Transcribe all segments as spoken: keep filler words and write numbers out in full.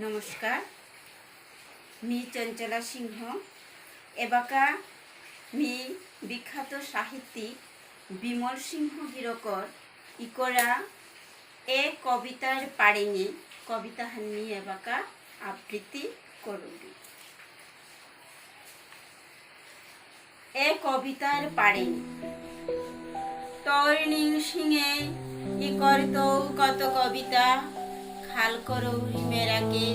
নমস্কার, মি চঞ্চলা সিংহ। এবাকা মি বিখ্যাত সাহিত্যিক বিমল সিংহ গিরকর ইকরা এ কবিতার পারেঙে কবিতাহান মি এবাকা আবৃত্তি করুরি। এ কবিতার পারেঙে। তৈর নিংসিঙে ইকরতৌ কত কবিতা, খাল করৌরি মেরাকে,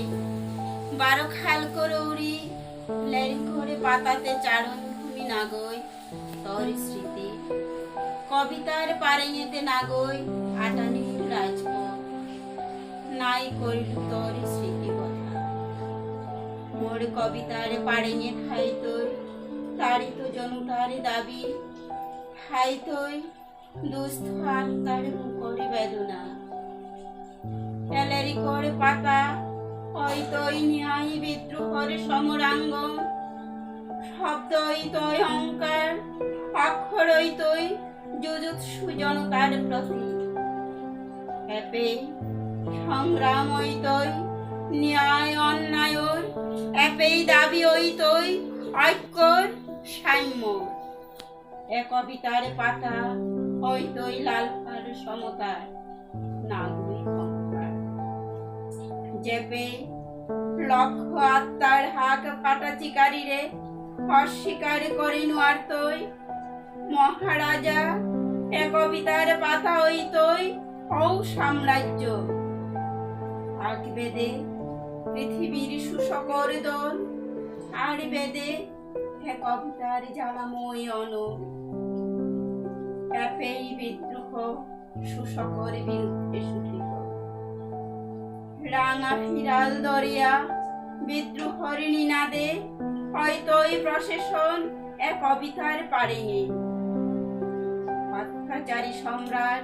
বারো খাল করৌরি, লেরিকরে পাতাতে চারণ ভূমি নাগই, তর স্মৃতি। কবিতার পারেঙেতে নাগই, আটানির রাজপথ। নাই করিল তর স্মৃতি কথা। মোর কবিতার পারেঙে থাইতই, তারিত জনতার দাবি, থাইতই দুস্থ আত্মার বুকর বেদনা। এ লেরিকর পাতা, অইতই ন্যায় বিদ্রোহর সমরাঙ্গন। শব্দ অইতই অহংকার, অক্ষর অইতই যুযুৎসু জনতার প্রতি। এপেই সংগ্রাম অইতই ন্যায় অন্যায়র, এপেই দাবি অইতই ঐক্যর সাম্যর। এ কবিতার পাতা অইতই লালফার সমতার নাগরিক অহংকার। যেপেই লক্ষ আত্মার হাক ফাটা চিকারিরে অস্বীকার করে নুয়ারতই মহারাজা, এ কবিতার পাতা অইতই ঔ সাম্রাজ্য। আগ বেদে পৃথিবীর শোষকর দল, আর বেদে এ কবিতার জ্বালাময় অনল। এপেই বিদ্রোহ শোষকর বিরুদ্ধে শোষিত। রাঙা ফিরাল দরিয়া বিদ্রোহর নিনাদে অইতই প্রশাসন এ কবিতার পারেঙে। অত্যাচারী সম্রাট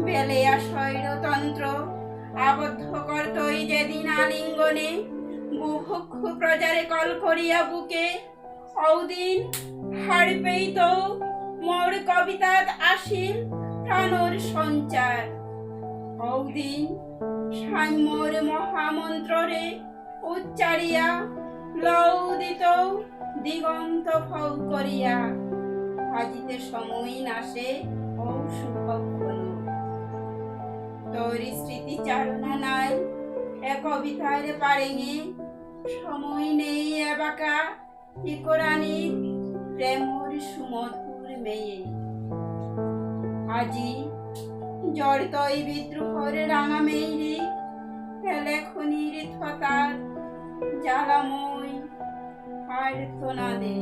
বেলেয়া স্বৈরতন্ত্র আবদ্ধ করতই যেদিন আলিঙ্গনে বুভুক্ষ প্রজারে কল করিয়া বুকে, ঔদিন হারপেইতৌ মোর কবিতাত আসিল প্রাণর সঞ্চার। ঔদিন সাম্যর মহামন্ত্ররে উচ্চারিয়া লৌদিতৌ দিগন্ত ফৌ করিয়া। আজিতে সময় নাশে ঔ শুভক্ষণ। তর স্মৃতিচারণা নাই এ কবিতার পারেঙে। সময় নেই এবাকা ইকরানি প্রেমর সুমধুর মেয়ে। আজি জড়তই বিদ্রোহর রাঙা মেইরি, লেখনির থতার জ্বালাময় আর্তনাদে।